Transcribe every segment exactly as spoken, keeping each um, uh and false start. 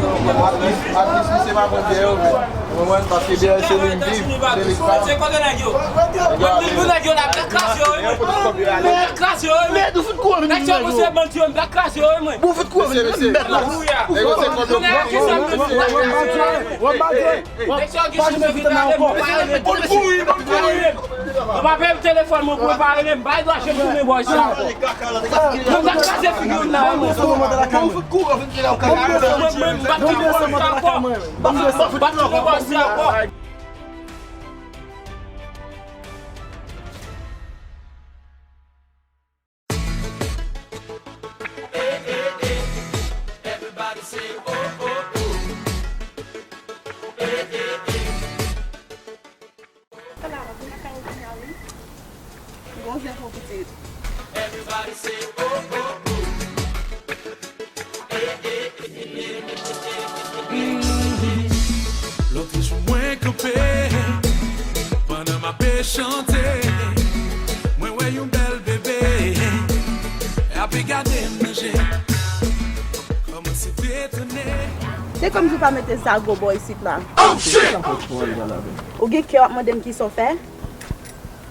Atis, atis, misye pa pran byè yo, men. Ou konprann? Paske byè se li m viv, se li k pa. Se kote nèg yo? Nèg yo ap vin. Nèg yo la, m ta kraze yo, wi, mwen. M ta kraze yo, wi, mwen. Nèg sa yo se bandi yo, m ta kraze yo, wi, mwen. Mesye, mesye. Nèg yo se kòm yo pran. Nèg sa yo ki sou sou ki ta ale, m pa rele. Ou pa peye telefòn mwen pou ou pa rele m, bay dwa jem tounen bò isi ankò. Mwen ta kraze figi w nan mwen. Mwen, mwen, m pa tounen bò isi ankò. M pa tounen bò isi ankò. Chante, mwen wè yon bèl bebe, ape gade m nan je, kòmanse detone. Se kòmsi w pa mete zago bò isit la. Ou gen kè w ap mande m kisa w fè?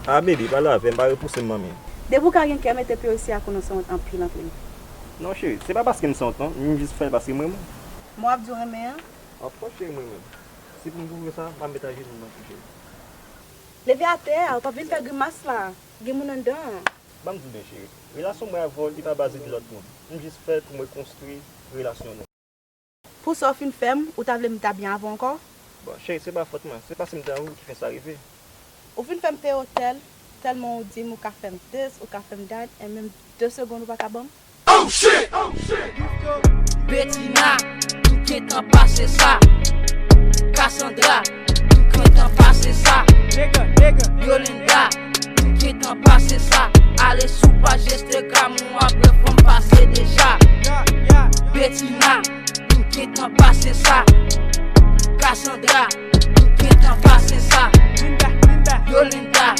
Ah, baby, pale avè m, pa repouse m, manmi. Depi w ka gen kè mete pye w isi a, konnen w sanwont anpil, anpil. Non, cheri, se pa paske m sanwont, non. M jis fè l paske m renmen w. Mwen w ap di w renmen an? Of course, cheri, m renmen w. Si pou m pwouve sa, m ap met ajenou m nan pye w, cheri. Leve atè a, ou p ap vin fè grimas la. Gen moun anndan an. Ban m di w byen, cheri. Relasyon mwen avè w, li pa baze de lòt moun. M jis fè l pou m rekonstwi relasyon nou. Pou sa w fin fè m, ou ta vle m ta byen avè w ankò? Bon, cheri, se pa fòt mwen. Se paske m te anvi w ki fè sa rive. Ou fin fè m peye otèl, tèlman ou di m ou ka fè m this, ou ka fè m that, e menm de segonn ou pa ka ban m? Oh shit! Oh shit! Betina, m gentan pase sa. Cassandra, m gentan pase sa. Yolinda, m gentan pase sa. Ale sou paj Instagram ou ap wè fanm pase deja. Betina, m gentan pase sa. Cassandra, m gentan pase sa. Yolinda,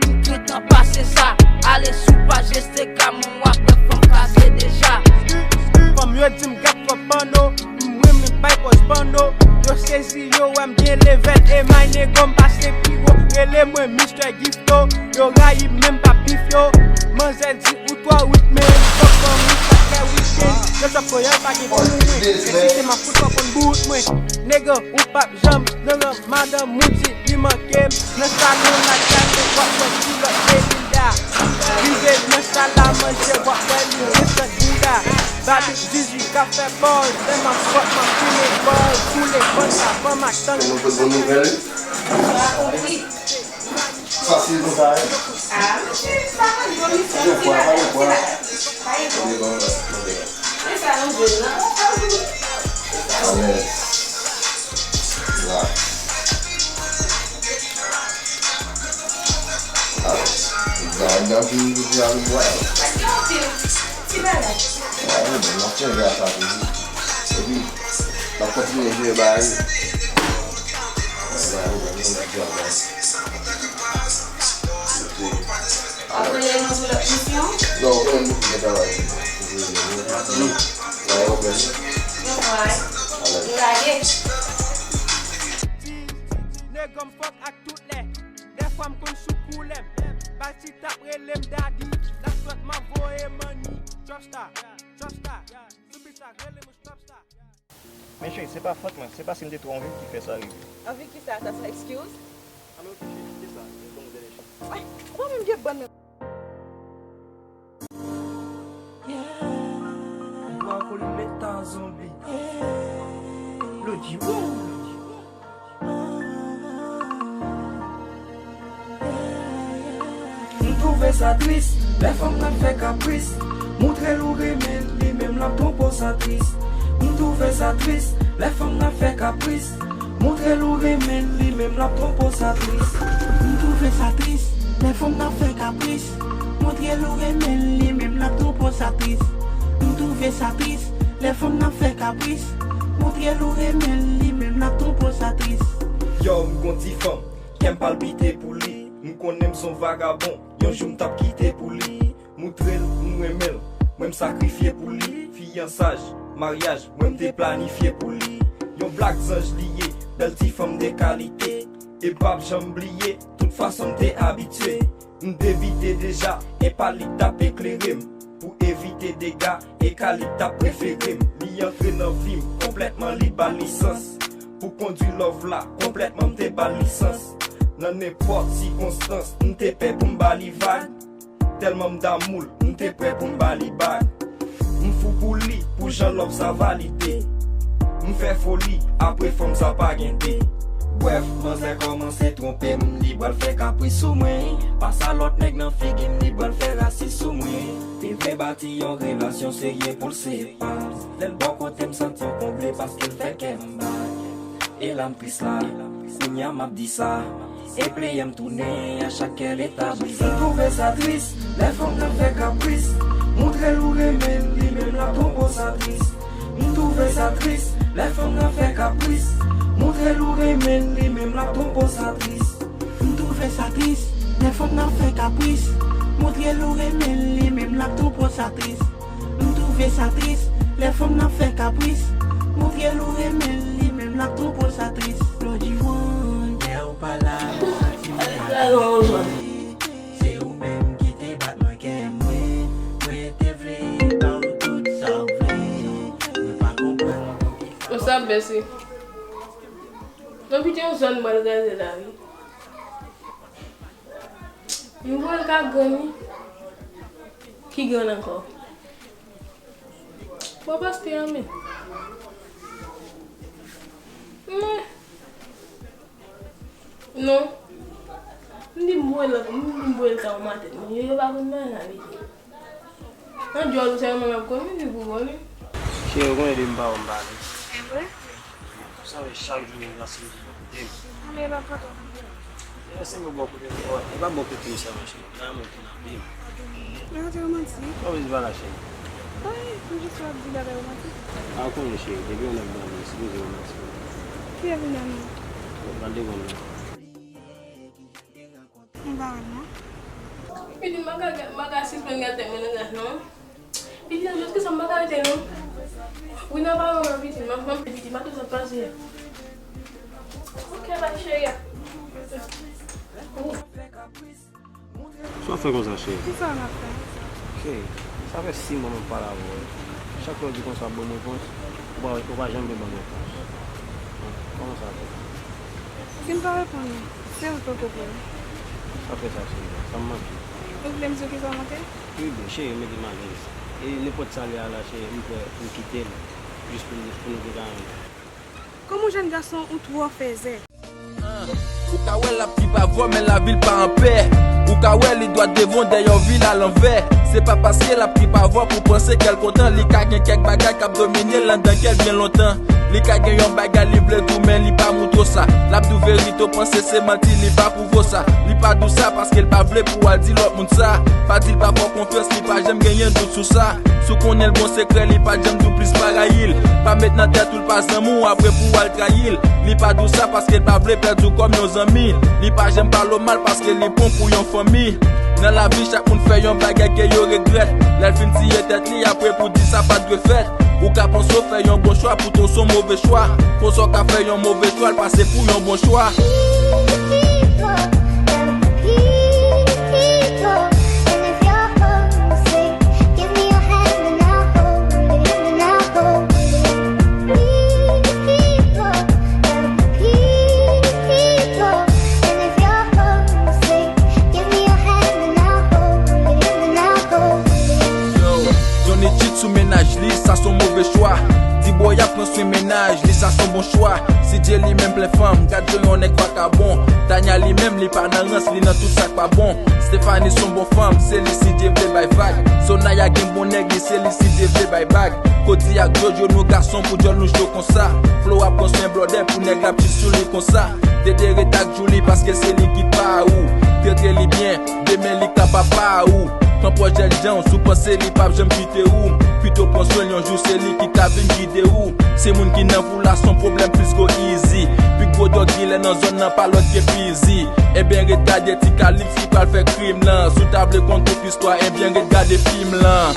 m gentan pase sa. Ale sou paj Instagram ou ap wè fanm pase deja. Fanm yo di m gad twòp pòno, m renmen bay pòz pòno. Yo sezi, yo wè m gen level, e my nigga m pase pi wo. Rele mwen Mister Gifto, yo rayi m men m pa bif yo. Manzè di ou twò wit men fòk ban m wi chak lè wikenn. Yo t ap koyè pa gen pou mwen. Resi se m ap fout fò konn bout mwen. Nigga, ou p ap janm nan ran madanm ou di li manke m. Nan salon la gate w ap wè kilòt Belinda. Rive nan sal la manje w ap wè li desant bouda. Babi dizuit k ap fè bòz, lè m ap fòk m ap fimen bòz. Boule bann la, ban m ak tann. Se nou tout bon nouvèl, wi. Fasil konsa, wi. Ah, mesye, sa pa yon misyon. Pa gen pwa, pa gen pwa. Pa gen pwa. Men sa nou jwenn nan. Alèz. La. Ah, dan, dan, vin, vin, vin, vin, vin. Paske yon pil ti bagay. Ah, wi, bon, n ap chanje a sa toujou. Epi, n ap kontinye jwe bagay. Bagay, bagay, bagay. Ap rele nou pou lòt misyon? Non, ou konnen nou gen travay. Wi, wi, wi. Nan yon pwen. Yon pwen. Alèz. Nou lage. Nèg m fòk ak tout lè. Dèfwa m konn sou koulè m. Bati t ap rele m daddy. Last lòt m ap voye money. Trap star, trap star. Sou beat la, rele m trap star. Men cheri, se pa fòt mwen, se paske m te twò anvi ki fè sa rive. Anvi kisa? Sa se yon excuse? Anben oke cheri, kite sa, vin ban m dènye chans. Ay, ou pa menm gen bann nan. Wa koli meta zonbi. Lodi, wou, lodi. M twouve sa tris, lè fanm nan fè kapris, montre l ou renmen l, li menm l ap twonpe w, sa tris. M twouve sa tris, lè fanm nan fè kapris, montre l ou renmen l, li menm l ap twonpe w, sa tris. M twouve sa tris, lè fanm nan fè kapris, montre l ou renmen l, li menm l ap twonpe w, sa tris. M twouve sa tris, lè fanm nan fè kapris, montre l ou renmen l, li menm l ap twonpe w, sa tris. Yo, m gon ti fanm, kè m palpite pou li. M konnen m s on vagabon, yon jou m t ap kite pou li. Moutre l m renmen l, mwen m sakrifye pou li. Fiyansaj, maryaj, mwen m te planifye pou li. Yon black zanj li ye, bèl ti fanm de kalite. E m p ap janm bliye tout fason m te abitye. M debite deja, e pa li k t ap eklere m. Pou evite dega, e ka li k t ap prefere m. Li antre nan vi m konplètman, li ba li sans. Pou kondwi love la, konplètman m te ba l lisans. Nan nenpòt sikonstans, m te pè pou m ba li vag. Tèlman m damou l, m te prè pou m ba li bag. M fou pou li, pou jan love sa valide. M fè foli, apre fanm sa pa gen de. Brèf, manzè kòmanse twonpe m, li pral fè kapris sou mwen. Pas a lòt nèg nan figi m, li pral fè rasis sou mwen. Te vle bati yon relasyon serye pou l sepa m. Lè l bò kote m santi m konble paske l fè kè m bat. E la m tris la, kounye a m ap di sa. E pleyè m tounen a chak kè l eta brize. M twouve sa tris, lè fanm nan fè kapris. Montre l ou renmen l, li menm l ap twonpe w, sa tris. M twouve sa tris, lè fanm nan fè kapris. Montre l ou renmen l, li menm l ap twonpe w, sa tris. M twouve sa tris, Lè fanm nan fè kapris, montre l ou renmen l, li menm l ap twouve w sa tris. M twouve sa tris, lè fanm nan fè kapris, montre l ou renmen l, li menm l ap twouve w sa tris. Lòdjivwàn, lè w pa la, santi m pa vle. Se ou menm ki te bat mwen kè mwen, mwen te vle ba w tout sa w vle. Mwen pa konprann. What's up, Bessie? Non, piti, yon zòn mwen kraze la, wi. M voye l ka grann, wi. Ki grann ankò? Bon, pastè an men. Men. Non. M di m voye l, m di m voye l ka yon maten. Men yo, yo pa konn bagay la, piti. Nan djòl ou sèlman m ap konn, m di pou bon, wi. Cheri, ou konnen depi m pa wè m pa alèz. E vre? Sa fè chak jou m ranse m pou kote m. Anmè, e pa pran tan. E se m bò kote m, e pa bò kote m sèlman, cheri. La mwen konn abim. Bagay te romantik. Kòman se pa la, cheri? Ay, m jis ap di bagay romantik. A, ou konnen, cheri, depi yon nèg nan men, sipoze romantik. Ki epi nan men? Bon, pral devan nou. M pa wè l non. Pitit, m pa ka, m pa ka sispann gade tèt mwen nan gaz non. Pitit, nan jis ki sa m pa ka rete non. Wi, nan pa wè mwen, pitit, m ap, m ap, pitit, m ap tout sa pase. Ok, bye, cheri. Sa w fè konsa, cheri? Ki sa w ap fè? Cheri, sa fè sis mwa m ap pale avè w. Chak lè w di konsa w ap ban m repons, ou pa, ou pa janm vle ban m repons. Kòman sa fè? Si m pa reponn ou, se ou k poko pran. Sa fè sa, cheri? Sa m manke? Ou vle m di w kisa w manke? Wi, byen, cheri, mete m alèz. E nenpòt sa l ye a la, cheri, m prè pou m kite l, jis pou n, pou nou te ka renmen. Kòm yon jèn gason, ou twò fèzè. Ou ka wè l ap viv avè w, men lavi l pa anpè. Ou ka wè li dwat devan w, dèyè w vire alanvè. Se pa paske l ap viv avè w pou w panse kè l kontan. Li ka gen kèk bagay k ap domine l anndan kè l byen lontan. Li ka gen yon bagay li vle di w, men li pa montre w sa. L ap di w verite, w panse se manti, li pa pwouve w sa. Li pa di w sa paske l pa vle pou w al di lòt moun sa. Pa di l pa fè w konfyans, li pa janm genyen dout sou sa. Si w konnen l gon sekrè, li pa janm di w plis pa rayi l. Pa met nan tèt ou l pa zanmi w, apre pou w al trayi l. Li pa di w sa paske l pa vle pèdi w kòm yon zanmi. Li pa janm pale w mal paske li pran w pou yon fanmi. Nan lavi, chak moun fè yon bagay ke yo regrèt. Lè l fin tiye tèt li, apre pou di sa pa t dwe fèt. Ou ka panse w fè yon bon chwa, poutan se yon move chwa. Konsa w ka fè yon move chwa, l pase pou yon bon chwa. Yo, Johnny cheat sou mennaj li, sa se yon move chwa. T-Boy ap pran swen mennaj li, sa se yon bon chwa. C J li menm plen fanm, gad jan yon nèg vakabon. Tanya li menm, li pa nan rans, li nan tout sa k pa bon. Stephanie se yon bon fanm, se li C J vle bay vag. Sonaya gen bon nèg, li se li C J vle bay bag. Cody ak Jojo, nou gason pou djòl nou cho konsa. Flo ap pran swen blòdè pou nèg la ap cheat sou li konsa. Dede ret ak Julie paske se li ki pa ou. Trete li byen, demen li ka papa ou. Pran pwòch jènjan w, si w panse li p ap janm kite ou. Pito pran swen l yon jou, se li ki ka vin gide ou. Se moun ki nan pou la, se yon pwoblèm plis go easy. Pi gwo dòg dilè nan zòn nan, pa lòt ke Fizi. Ebyen ret gade ti Kalip ki pral fè krim lan. Si w ta vle konn tout istwa, ebyen ret gade fim lan.